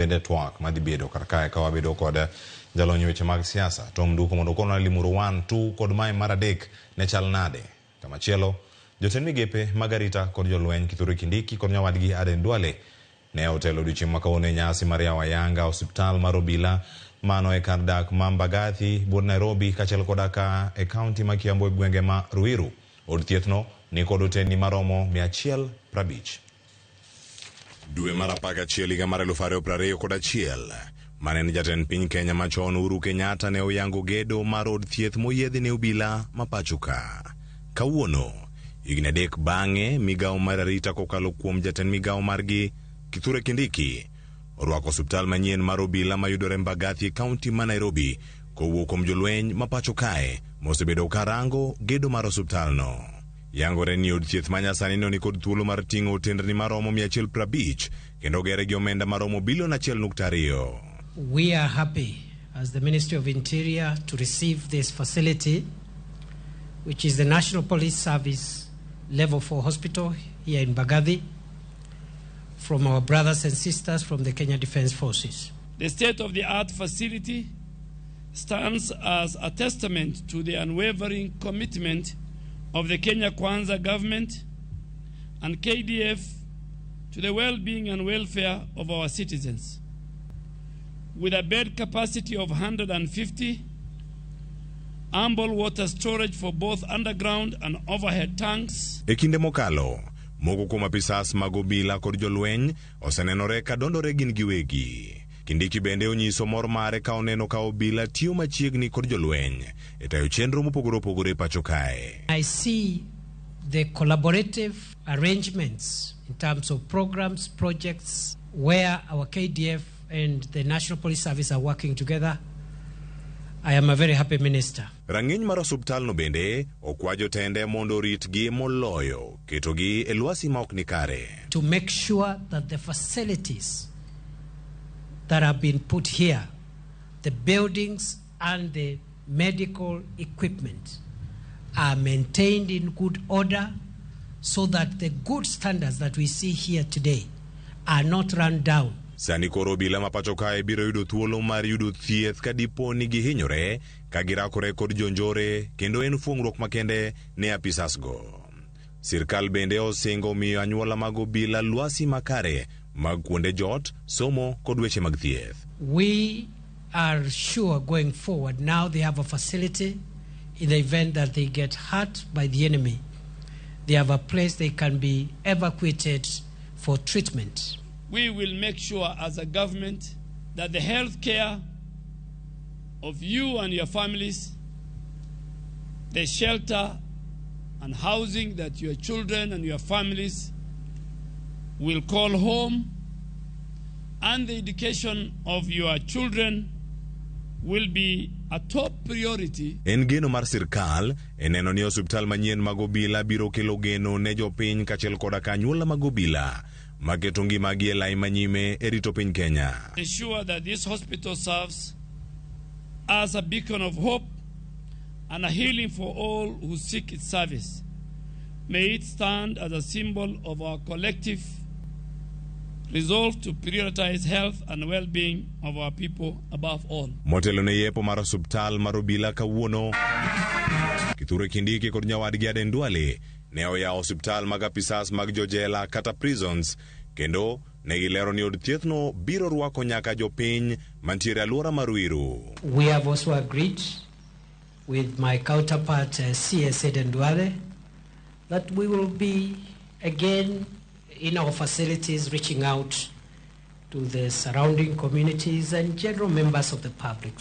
Bende twak madhi bedo kar kae ka wabedo kod jalony e weche mag siasa Tom Nduku mondo okonwa Limuru 1, 2 kod mae mar adek ne chal nade. Kamachielo, jotend migepe mag arita kod jolweny Kithure Kindiki kod nyawadgi Aden Duale ne otelo odiochieng' ma kawuono e nyasi mar yawo ayanga osiptal mar obila mano e kar dak ma Mbagathi buot Nairobi kaachiel koda ka e kaunti ma Kiambu e gwenge ma Ruiru. Od thiethno ni kod otendni maromo 150. Dwe mar 11 higa mar 2021, mane en jatend piny Kenya machon Uhuru Kenyatta ne oyango gedo mar od thieth moyiedhi ne obila ma pacho ka. Kawuono, higni adek bang'e, migawo mar arita kokalo kuom jatend migawo margi Kithure Kindiki orwako osiptal manyien mar obila mayudore Mbagathi e kaunti ma Nairobi kowuok kuom jolweny ma pacho kae mosebedo ka rango gedo mar osiptalno. Yangore ni od thieth ma nyasani no nikod thuolo mar ting'o otendni maromo 150 kendo ogere gi omenda maromo bilion 1.2. We are happy as the Ministry of Interior to receive this facility, which is the National Police Service Level 4 Hospital here in Mbagathi, from our brothers and sisters from the Kenya Defence Forces. The state-of-the-art facility stands as a testament to the unwavering commitment of the Kenya Kwanza government and KDF to the well-being and welfare of our citizens. With a bed capacity of 150, ample water storage for both underground and overhead tanks. E kinde mokalo, moko kuom apisas mag obila kod jolweny osenenore ka dondore gin giwegi. Kindiki bende onyiso mor mare ka oneno ka obila tiyo machiegni kod jolweny e tayo chenro mopogore opogore e pacho kae. I see the collaborative arrangements in terms of programs, projects, where our KDF and the National Police Service are working together. I am a very happy minister. Rang'iny mar osuptalno bende okwa jotende mondo oritgi moloyo ketogi e lwasi ma ok ni kare. To make sure that the facilities that have been put here, the buildings and the medical equipment, are maintained in good order so that the good standards that we see here today are not run down. Sani koro obila ma pacho kae biro yudo thuolo mar yudo thieth ka dipo ni gihinyore ka girakore kod jonjore kendo en fuong'ruok makende ne apisas go. Sirkal bende osingo miyo anyuola mag obila lwasi makare mag kuonde jot, somo kod weche mag thieth. We are sure going forward now they have a facility in the event that they get hurt by the enemy. They have a place they can be evacuated for treatment. We will make sure as a government that the health care of you and your families, the shelter and housing that your children and your families will call home, and the education of your children will be a top priority. En geno mar sirkal e neno ni osiptal manyien mag obila biro kelo geno ne jopiny kaachiel koda ka anyuola mag obila maketo ngimagi e lai manyime e rito piny Kenya. Ensure that this hospital serves as a beacon of hope and a healing for all who seek its service. May it stand as a symbol of our collective resolve to prioritize health and well-being of our people above all. Motelo ne yepo mar osiptal mar obila kawuono, Kithure Kindiki kod nyawadgi Aden Duale ne oyawo osiptal mag apisas mag jojela kata prisons kendo ne gilero ni od thiethno biro rwako nyaka jopiny mantiere alwora mar Ruiru. We have also agreed with my counterpart CS Aden Duale that we will be again in our facilities reaching out to the surrounding communities and general members of the public.